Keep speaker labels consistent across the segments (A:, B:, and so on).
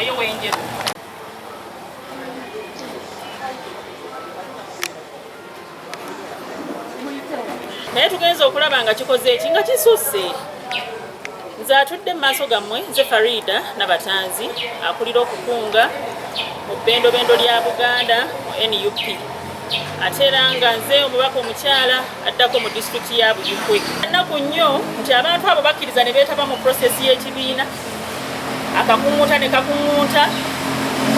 A: Oyo w'Enjeru. Naye tugenze okulaba nga kikoze eki nga kisusse. Nze atudde mu maaso gammwe, nze Farida Nabatanzi, akulira okukunga mu bbendobendo lya Buganda mu NUP, ate era nga nze omubaka omukyala addako mu disitulikiti ya Buikwe. Nnaku nnyo nti abantu abo bakkiriza ne beetaba mu process y'ekibiina, akakuŋŋunta ne kakuŋŋunta,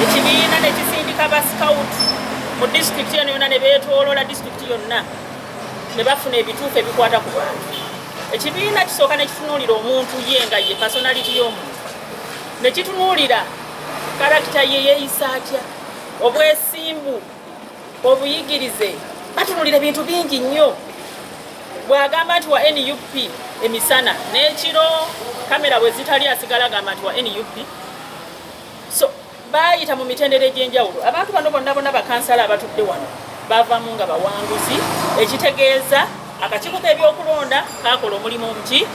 A: ekibiina ne kisindika ba scout mu disitulikiti eno yonna ne beetooloola disitulikiti yonna ne bafuna ebituufu ebikwata ku bantu. Ekibiina kisooka ne kitunuulira omuntu ye nga ye personality y'omuntu, ne kitunuulira character ye, yeeyisa atya, obwesimbu, obuyigirize. Batunuulira ebintu bingi nnyo. Bw'agamba nti wa NUP emisana n'ekiro, kamera bwe zitali, asigala agamba nti wa NUP. So baayita mu mitendera egy'enjawulo. Abantu bano bonna bonna, bakansala abatudde wano, bavamu nga bawanguzi, ekitegeeza akakiiko k'ebyokulonda kakola omulimu omuki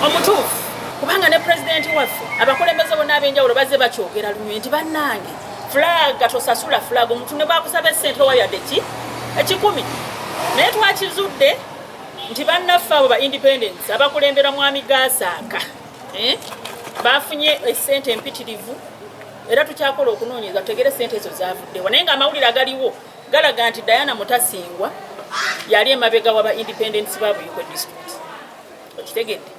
A: omutuufu, kubanga ne pulezidenti waffe, abakulembeze bonna ab'enjawulo bazze bakyogera lunywe nti, "Bannange, flag tosasula flag, omuntu ne bwakusaba essente owa yadde ki 100." Naye twakizudde nti bannaffe abo ba independence abakulembera mwami Gasaaka, eh, bafunye essente empitirivu, era tukyakola okunoonyeza tutegere sente ezo zavuddewa. Naye ng'amawulire agaliwo galaga nti Diana Mutasingwa yali emabega waba independence ba Buyikwe District. Okitegedde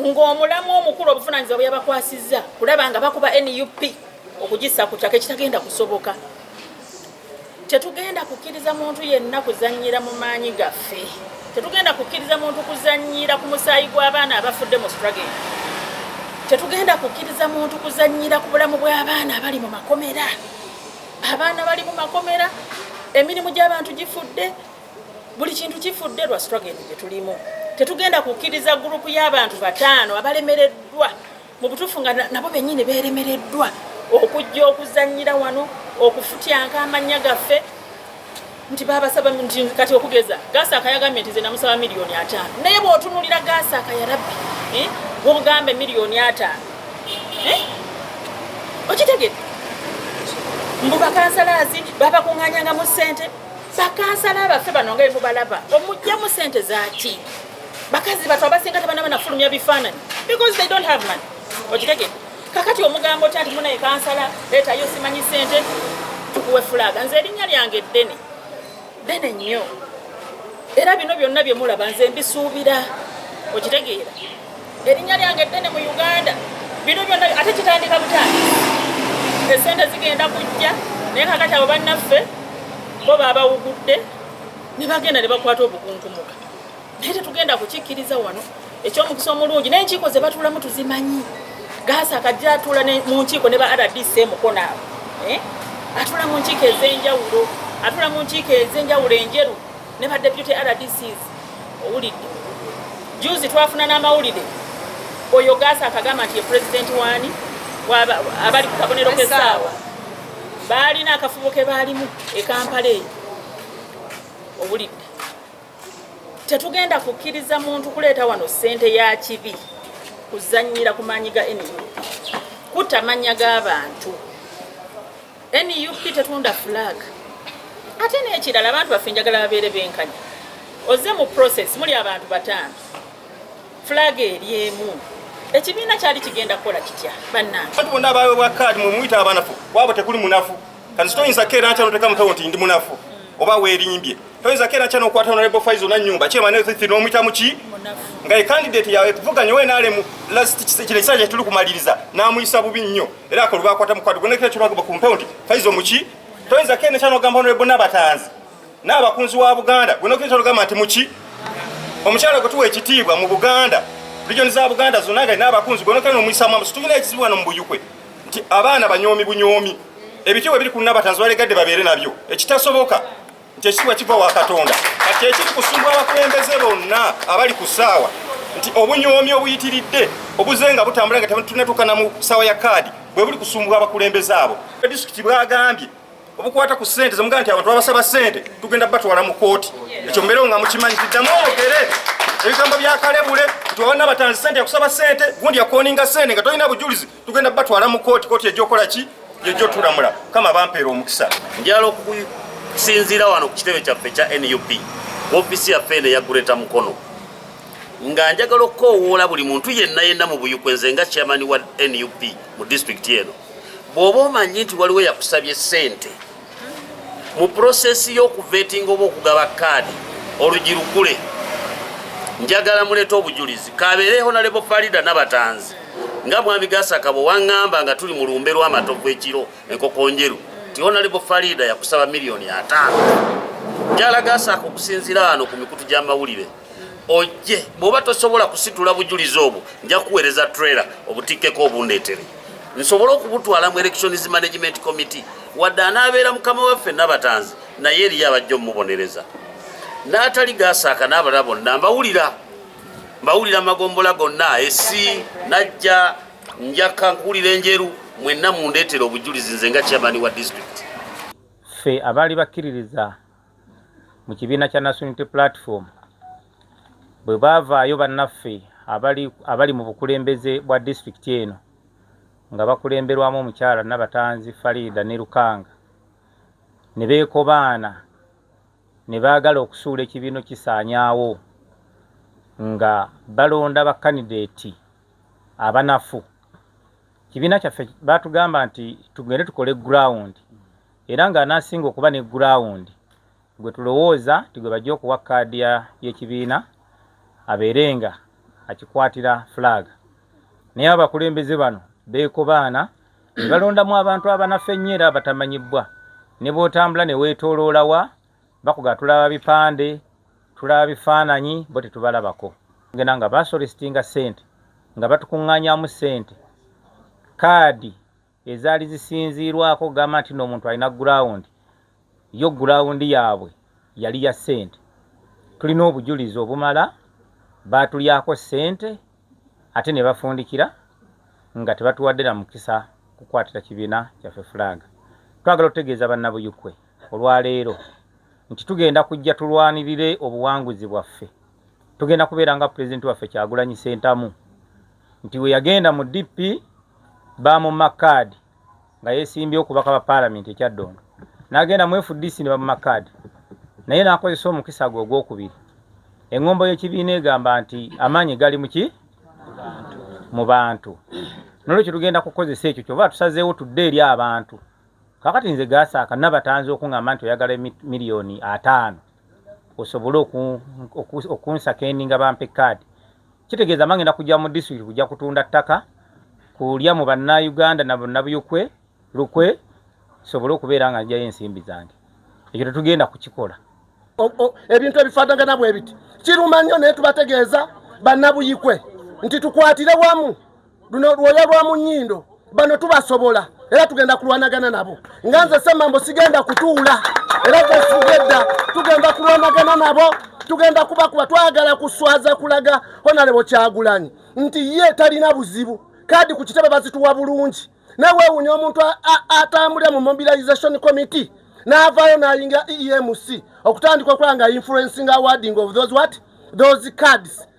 A: ng'omulamu omukulu obuvunaanyizibwa bwe yabakwasizza kulaba nga bakuba NUP okugissa ku ttaka, ekitagenda kusoboka. Tetugenda kukkiriza muntu yenna kuzannyira mu maanyi gaffe. Tetugenda kukkiriza muntu kuzannyira ku musaayi gw'abaana abafudde mu struggle. Tetugenda kukkiriza muntu kuzannyira ku bulamu bw'abaana abali mu makomera. Abaana bali mu makomera, emirimu gy'abantu gifudde, buli kintu kifudde lwa struggle gye tulimu. Tetugenda kukkiriza group y'abantu bataano abalemereddwa mu butuufu, nga nabo bennyini beeremereddwa, okujja okuzannyira wano, okufutyanka amannya gaffe nti babasaba nti kati okugeza Gasaaka yagambye nti nze namusaba miliyoni 50. Naye bw'otunulira Gasaaka, ya rabbi, eh, bw'ogambe miliyoni 50, eh? Okitegedde mbu bakansalazi babakuŋŋanyangamu ssente. Bakansala baffe bano nga bemubalaba, omugjamu ssente zaki? Bakazi batu abasinga tebanaba nafulumya bifaananyi because they don't have money. Okitegedde? Kakati omugambo otya nti munaye kansala, leetayo simanyi ssente tukuwe flag? Nze erinnya lyange ddene, ddene nnyo, era bino byonna bye mulaba nze mbisuubira. Okitegeera? Erinnya lyange ddene mu Uganda. Bino byonna ate kitandika butandisi, esente zigenda kujja. Naye kakati abo bannaffe bo babawugudde ne bagenda ne bakwata obukunkumuka, naye tetugenda kukikkiriza wano. Ekyomukisa omulungi, n'enkiiko ze batuulamu tuzimanyi. Gaasa akajja atuula mu nkiiko ne ba RDC emukono abo, eh? Atuula mu nkiiko ez'enjawulo, atuula mu nkiiko ez'enjawulo enjeru ne ba deputy RDCs. Owulidde, juzi twafuna n'amawulire, oyo Gaasa akagamba nti ye pulezidenti waani abali ku kabonero k'essaawa, baalina akafubo ke baalimu e Kampala eyo. Owulidde? Tetugenda kukkiriza muntu kuleeta wano ssente ya kibi, kuzannyira ku maanyi ga NUP, kutta mannya g'abantu. NUP tetunda flag. Ate n'ekirala, abantu baffe njagala babeere benkanya. Ozze mu process muli abantu bataano, flag eri emu. Ekibiina kyali kigenda kukola kitya, bannange?
B: Abantu bonna abaweebwa kaadi mwe muyita abanafu, waabo tekuli munafu. Kati toyinza keera nkya noteka mupewo nti ndi munafu oba weerimbye. Toyinza keera nkya nokwata Honorable Faizo Nanyumba kyemanesithi n'omuyita muki
A: Munafu.
B: Nga ye candidate yawe kuvuganya owenaalemu last kino ekisanja kyetuli kumaliriza, n'amuyisa bubi nnyo, era ako lwebakwata mukwati gwenekera kyolwagamba ku mpewo nti Faizo muki. Toyinza keera nkya nogamba Honorable Nabatanzi n'abakunzi wa Buganda, gwenokera kyolugamba nti muki. Omukyala gwe tuwa ekitiibwa mu Buganda, region za Buganda zonna, nga n'abakunzi, gwenokera n'omuyisamu amaso. Tulina ekizibu wano mu Buyukwe nti abaana banyoomi bunyoomi. Ebitiibwa biri ku Nabatanzi, balegadde babeere nabyo, ekitasoboka nti ekitiibwa kiva wa Katonda. Kati ekiri kusumbwa abakulembeze bonna abali ku ssaawa nti obunyoomi obuyitiridde obuze nga butambula nga tetunatuuka na mu ssaawa ya kaadi bwe buli kusumbwa abakulembeze abo. Disitulikiti bwagambye obukwata ku ssente zemugaa nti abantu babasaba ssente, tugenda batwala mu kooti. Ekyo mubeerewo nga mukimanyi. Tiddamu oyogere Ebigambo byakalebule nti owa Nabatanzi sente yakusaba sente, gundi yakoninga sente nga tolina bujulizi, tugenda batwala mu kooti. Kooti ejja okola ki? Yejja otulamula. Kama bampeera omukisa.
C: Njagala okusinziira wano ku kitebe kyaffe ekya NUP, ofiisi yaffe eno eya Greater Mukono, nga njagala okukoowoola buli muntu yenna yenna mu Buyikwe. Nze nga chairman wa NUP mu disitulikiti eno, bw'oba omanyi nti waliwo yakusabye ssente mu process y'okuvetinga oba okugaba kaadi olugi lugule, njagala muleete obujulizi. Kabeere Honorable Farida Nabatanzi, nga mwami Gasaka bwe waŋŋamba nga tuli mu lumbe lw'amatovu ekiro enkoko njeru ti Honorable Farida yakusaba 5 miliyoni. Njagala Gasaka, okusinziira wano ku mikutu gy'amawulire, ojje. Bw'oba tosobola kusitula bujulizi obwo, nja kuweereza trailer obutikkeko obundeetere nsobole okubutwala mu Elections Management Committee. Wadde anaabeera mukama waffe Nabatanzi, naye eriyo abajja omumubonereza n'atali Gasaaka n'abalala bonna. Mbawulira, mbawulira amagombola gonna, esi najja njaka nkuwulira enjeru, mwenna mundeetera obujulizi nze nga chairman wa district.
D: Ffe abaali bakkiririza mu kibiina kya National Unity Platform, bwe baavaayo bannaffe abali mu bukulembeze bwa disitulikiti eno nga bakulemberwamu omukyala Nabatanzi Farida ne Lukanga, ne beekobaana ne baagala okusuula ekibiina kisaanyaawo nga balonda bakandidate abanafu. Kibiina kyaffe baatugamba nti tugende tukole ground, era ng'anaasinga okuba ne ground gwe tulowooza nti gwe bajja okuwa kaadi y'ekibiina abeere nga akikwatira flag. Naye abakulembeze bano beekobaana ne balondamu abantu abanafu ennyo era abatamanyibwa. Ne bw'otambula ne weetooloolawa bakuga tulaba bipande, tulaba bifaananyi, bo tetubalabako. Genda nga basolicitinga ssente, nga batukuŋŋaanyamu ssente. Kaadi ezaali zisinziirwako okugamba nti n'omuntu alina ground, yo ground yaabwe yali ya ssente. Tulina obujulizi obumala, baatulyako ssente ate ne bafundikira nga tebatuwadde na mukisa kukwatira kibiina kyaffe flag. Twagala okutegeeza bannabuyukwe olwaleero nti tugenda kujja tulwanirire obuwanguzi bwaffe. Tugenda kubeera nga pulezidenti waffe Kyagulanyi Sentamu, nti we yagenda mu DP bamumma kaadi nga yeesimbye okubaka ba paalamenti ekyaddondo, n'agenda mu FDC ne bamumma kaadi, naye n'akozesa omukisa gwe ogwokubiri. Eŋŋombo y'ekibiina egamba nti amaanyi gali muki mu bantu, nolwekyo tugenda kukozesa ekyo. Kyova tusazeewo tudde eri abantu. Kakati nze Gasaaka Nabatanzi okuŋŋamba nti oyagala 50 miliyoni osobole okunsakendinga bampe kaadi, kitegeeza mangenda kujja mu disitulikiti kujja kutunda ttaka, kulya mu bannayuganda na bannabuyukwe lukwe, sobole okubeera nga njayo ensimbi zange. Ekyo tetugenda kukikola.
E: Ebintu ebifaanagana bwe biti kiruma nnyo, naye tubategeeza bannabuyikwe nti tukwatire wamu. Luno lwoya lwa mu nnyindo, bano tubasobola era tugenda kulwanagana nabo. Nga nze Semambo sigenda kutuula era gwesugedda, tugenda kulwanagana nabo, tugenda kubakuba. Twagala kuswaza, kulaga Honorable Kyagulanyi nti ye talina buzibu. Kaadi ku kitebe bazituwa bulungi, naye weewuunya omuntu atambulira mu mobilization committee n'avaayo n'ayingira EMC okutandika okulaba nga influencing awarding of those what those cards.